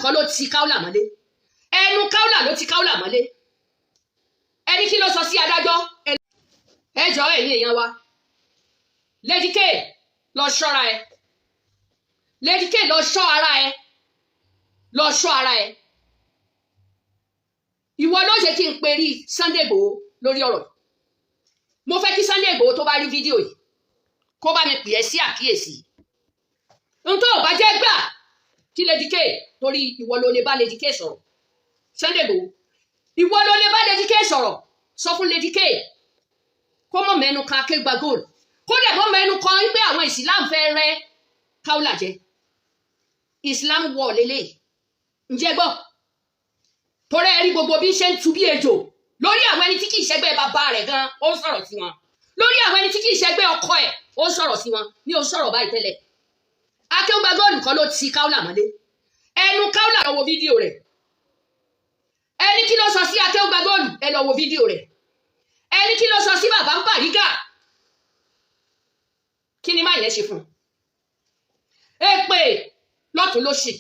kọ́ ló ti Kaola mọ́lé. Ẹnu Kaola ló ti Kaola mọ́lé. Ẹni kí ló sọ sí adájọ́? Ẹ jọ, ẹ̀yin èèyàn wa, Lady K, lọ ṣọ́ra ẹ. Lady K, lọ ṣọ́ ara ẹ, lọ ṣọ́ ara ẹ. Ìwọ ló ṣe kí n perí Sunday Igboho lórí ọ̀rọ̀. Mo fẹ́ kí Sunday Igboho tó bá rí fídíò yìí, kó bá mi pè é sí àkíyèsí n tó bá jẹ́ gbà kí Lady K, torí ìwọ ló lè bá Lady K sọ̀rọ̀. Sunday Igboho, ìwọ ló lè bá Lady K sọ̀rọ̀. Sọ fún Lady K kó mọ̀ mẹ́nu kan Akéwùgbà Gold, kó dẹ̀ mọ̀ mẹ́nu kan wípé àwọn Islam fẹ́ rẹ́ Kaola jẹ. Islam wọ̀ lélẹ̀. Ǹjẹ́ gbọ́? Torí ẹ rí gbogbo bí ṣe ń tu bí ejò lórí àwọn ẹni tí kì í ṣẹgbẹ́ bàbá rẹ̀ gan, ó ń sọ̀rọ̀ sí wọn. Lórí àwọn ẹni tí kì í ṣẹgbẹ́ ọkọ ẹ̀, ó ń sọ̀rọ̀ sí wọn. Ní ó sọ̀rọ̀ báyìí tẹ́lẹ̀. Akéwùgbà Gold kọ́ ló ti Kaola mọ́lé. Ẹnu Kaola, lọ wo fídíò rẹ̀. Ẹni kí ló sọ sí Akéwùgbà Gold? Ẹ lọ wo fídíò rẹ̀. Ẹni kí ló sọ sí bàbá ń Bàrígà? Kí ni má yẹn ṣe fún un? Èpè lọ́tún lósì.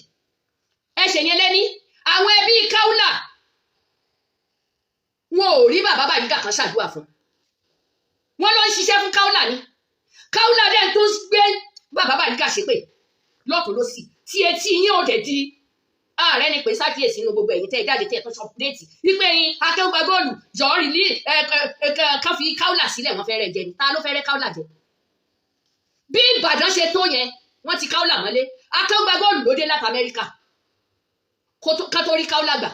Ẹ ṣe yẹn lẹ́ní. Àwọn ẹbí Kaola, wọn ò rí bàbá Bàrígà kan ṣàdúrà fún wọn. Ló ń ṣiṣẹ́ fún Kaola ni. Kaola dẹ̀ tó ń gbé bàbá Bàrígà ṣépè lọ́tún lósì, tí etí yín ò dẹ̀ di ààrẹ ni pé sákìyèsí inú gbogbo ẹ̀yin tẹ́ ẹ jáde, tẹ́ ẹ tó sọ déètì wípé yín Akéwùgbà Gold jọ rí ẹ ẹ kàn fi Kaola sílẹ̀, wọ́n fẹ́ rẹ̀ jẹ ni. Ta ló fẹ́ rẹ́ Kaola jẹ? Bí Ìbàdàn ṣe tó yẹn, wọ́n ti Kaola mọ́lé. Akéwùgbà Gold ló dé láti Amẹ́ríkà ká tó rí Kaola gbà.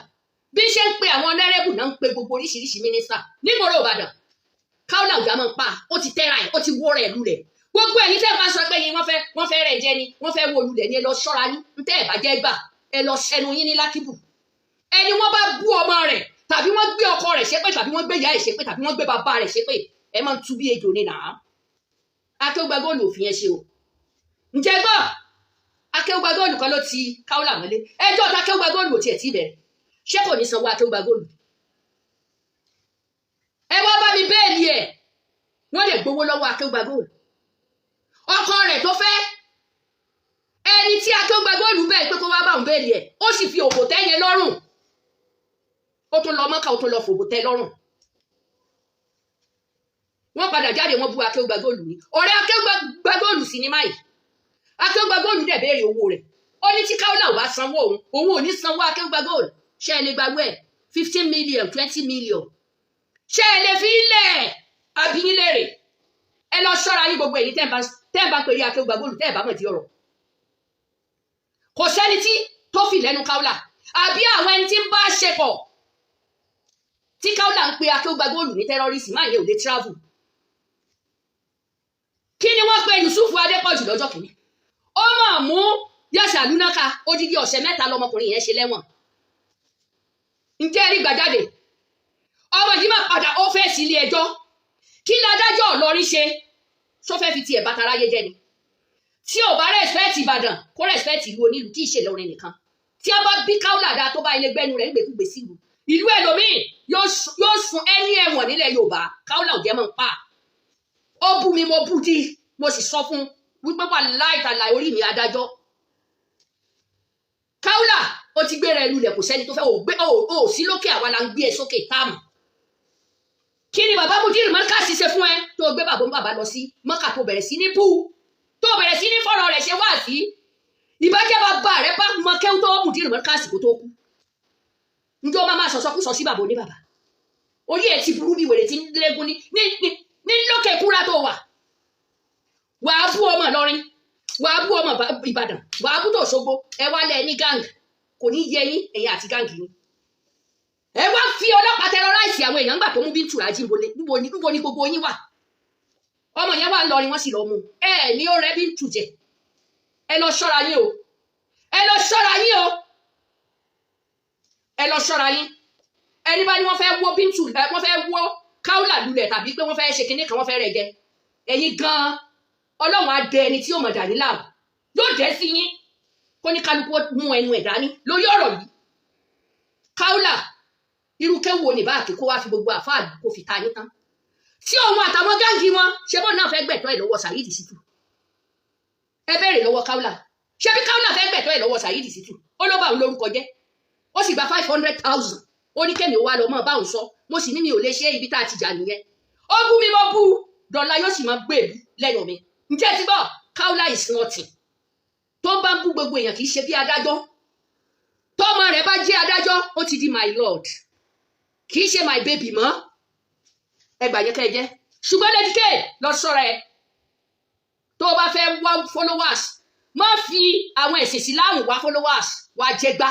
Bí ṣe ń pe àwọn honourable náà ń pe gbogbo oríṣiríṣi mínísítà nígboro Ìbàdàn. Kaola ọjà máa ń pa, ó ti tẹ́ra ẹ̀, ó ti wó rẹ̀ lulẹ̀. Gbogbo ẹ̀yin tẹ́ ẹ bá sọ pé yín wọ́n fẹ́ rẹ̀ jẹ ni, wọ́n fẹ́ wó lulẹ̀ ni, ẹ lọ ṣọ́ra yín. Ń tẹ́ ẹ bá jẹ́ gbà, ẹ lọ ṣẹnu yín ní lákìbù. Ẹni wọ́n bá bú ọmọ rẹ̀, tàbí wọ́n gbé ọkọ rẹ̀ ṣépè, tàbí wọ́n gbé ìyá ẹ̀ ṣépè, tàbí wọ́n gbé bàbá rẹ̀ ṣépè, ẹ máa ń tú bí ejò ní nàá. Akéwùgbà Gold òfin yẹn ṣe o. Ǹjẹ́ gbọ́? Akéwùgbà Gold kan ló ti Kaola mọ́lé. Ẹjọ́ ta Akéwùgbà Gold ò tiẹ̀ tí bẹ̀rẹ̀. Ṣé kò ní sanwó Akéwùgbà Gold? Ẹ wá bá mi bail ẹ̀. Wọ́n lè gbowó lọ́wọ́ Akéwùgbà Gold, ọkọ rẹ̀ tó fẹ́. Ẹni tí Akéwùgbà Gold bẹ́ẹ̀ pé kó wá bá òun bail ẹ̀, ó sì fi òbò tẹ́ yẹn lọ́rùn. Ó tún lọ Mọ́kà, ó tún lọ fòbò tẹ́ lọ́rùn. Wọ́n padà jáde, wọ́n bú Akéwùgbà Gold ní ọ̀rẹ́ Akéwùgbà Gold sí ní máyì. Akéwùgbà Gold dẹ̀ béèrè owó rẹ̀. Ó ní tí Kaola ò bá sanwó òun, òun ò ní sanwó Akéwùgbà Gold. Ṣé ẹ lè gbàgbé ẹ̀? 15 million, 20 million, ṣé ẹ lè fi lẹ̀? Àbíyín léèrè. Ẹ lọ ṣọ́ra yín, gbogbo èyí tẹ́ ẹ̀ bá pèrè Akéwùgbà Gold, tẹ́ ẹ̀ bá mọ̀ di ọ̀rọ̀. Kò sẹ́ni tí tó fi lẹ́nu Kaola, àbí àwọn ẹni tí ń bá ṣe pọ̀ tí Kaola ń pe Akéwùgbà Gold ní terrorist máa yẹ ò lè travel. Kí ni wọ́n pe Yusuf Adépọ̀jù lọ́jọ́ kìíní? Ó mọ̀ mú yàṣà lúnáka. Odidi ọ̀sẹ̀ 3 lọmọkùnrin yẹn ṣe lẹ́wọ̀n. Ǹjẹ́ rí gbàjáde? Ọmọ yìí máa padà, ó fẹ́ sí ilé ẹjọ́. Kí ládájọ́ Ìlọrin ṣe? Sọ fẹ́ fi tiẹ̀ bàtàráyé jẹ́ ni? Tí ò bá respect Ìbàdàn, kó respect ìlú onílùú, kí í ṣe Ìlọrin nìkan. Tí a bá bí Kaola dáa, tó bá ilé gbẹ́nu rẹ̀ ń gbèkúgbè sí ìlú ìlú ẹlòmíì, yóò sun ẹni ẹ̀wọ̀n nílẹ̀ Yorùbá. Kaola ò jẹ́ mọ́ ń pa. Ó bú mi, mo bú dí, mo sì sọ fún wípé wà láìtàláì orí mi adájọ́. Kaola, ó ti gbéra ẹ lulẹ̀, kò sẹ́ni tó fẹ́ ò gbé ò sí lókè. Àwa la ń gbé ẹ sókè táàmù. Kí ni bàbá Mudir Markaz ṣe fún ẹ tó gbé bàbá bàbá lọ sí Mọ́kà, tó bẹ̀rẹ̀ sí ní bú, tó bẹ̀rẹ̀ sí ní fọ̀rọ̀ rẹ̀ ṣe wá sí ìbájẹ́? Bàbá rẹ̀ bá mọ kéwú tó Mudir Markaz kó tó kú, njẹ́ ó máa máa sọ̀sọ́ kú sọ sí bàbá oníbàbà? Orí ẹ̀ ti burú bí wèrè tí ń légún ní lókè kúra tó wà. Wàá bú ọmọ Ìlọrin, wàá bú ọmọ Ìbàdàn, wàá bú tòṣogbo. Ẹ wá lẹ ní gang, kò ní yẹ yín. Ẹ̀yin àti gang yín, ẹ wá fi ọlọ́pàá terrorize àwọn èèyàn ńgbà tó mú Bíntù Rájí. Níbo ni gbogbo yín wà? Ọmọ yẹn wà lọrin, wọ́n sì lọ mú ẹ ní ó rẹ Bíntù jẹ. Ẹ lọ ṣọ́ra yín o, ẹ lọ ṣọ́ra yín o, ẹ lọ ṣọ́ra yín. Ẹni bá ní wọ́n fẹ́ wó Bíntù, wọ́n fẹ́ wó Kaola lulẹ̀, tàbí pé wọ́n fẹ́ ṣe kinní kan, wọ́n fẹ́ rẹ̀ jẹ ẹ̀yin gan-an, Ọlọ́run á dẹ ẹni tí yóò mọ̀ dání láàmú, yóò dẹ́ sí yín. Kó ní kálukú mú ẹnu ẹ̀ dání lórí ọ̀rọ̀ yìí. Kaola, irú kéwù ní báàkì kó wá fi gbogbo àfáà kó fi ta yín tán, tí òun àtàwọn gang wọn ṣe bọ́ náà fẹ́ gbẹ̀tọ́ ẹ̀ lọ́wọ́ Saheed Shittu. Ẹ bẹ̀rẹ̀ lọ́wọ́ Kaola. Ṣé bí Kaola fẹ́ gbẹ̀tọ́ ẹ̀ lọ́wọ́ Saheed Shittu, ó ló bá òun lórúkọ jẹ́, ó sì gba 500,000. Ó ní kẹ́mi ó wá lọ mọ́ bá òun sọ. Mo sì ní mi ò lè ṣe. Ibi tá a ti jà nìyẹn. Ó bú mi, mo bú dọ̀la, yóò sì máa gbé èbú lẹ́nu mi. Ǹjẹ́ ti gbọ́? Kaola is nothing. Tó bá ń bú gbogbo èèyàn, kì í ṣe bí adájọ́. Tọ́mọ rẹ̀ bá jẹ́ adájọ́, ó ti di my lord, kì í ṣe my baby mọ́. Ẹgbà yẹn kẹ́ ẹ jẹ́. Ṣùgbọ́n Lady K, lọ sọ́ra ẹ. Tó o bá fẹ́ wá followers, má fi àwọn ẹ̀sìn Ìsìláàmù wá followers, wá jẹgbá.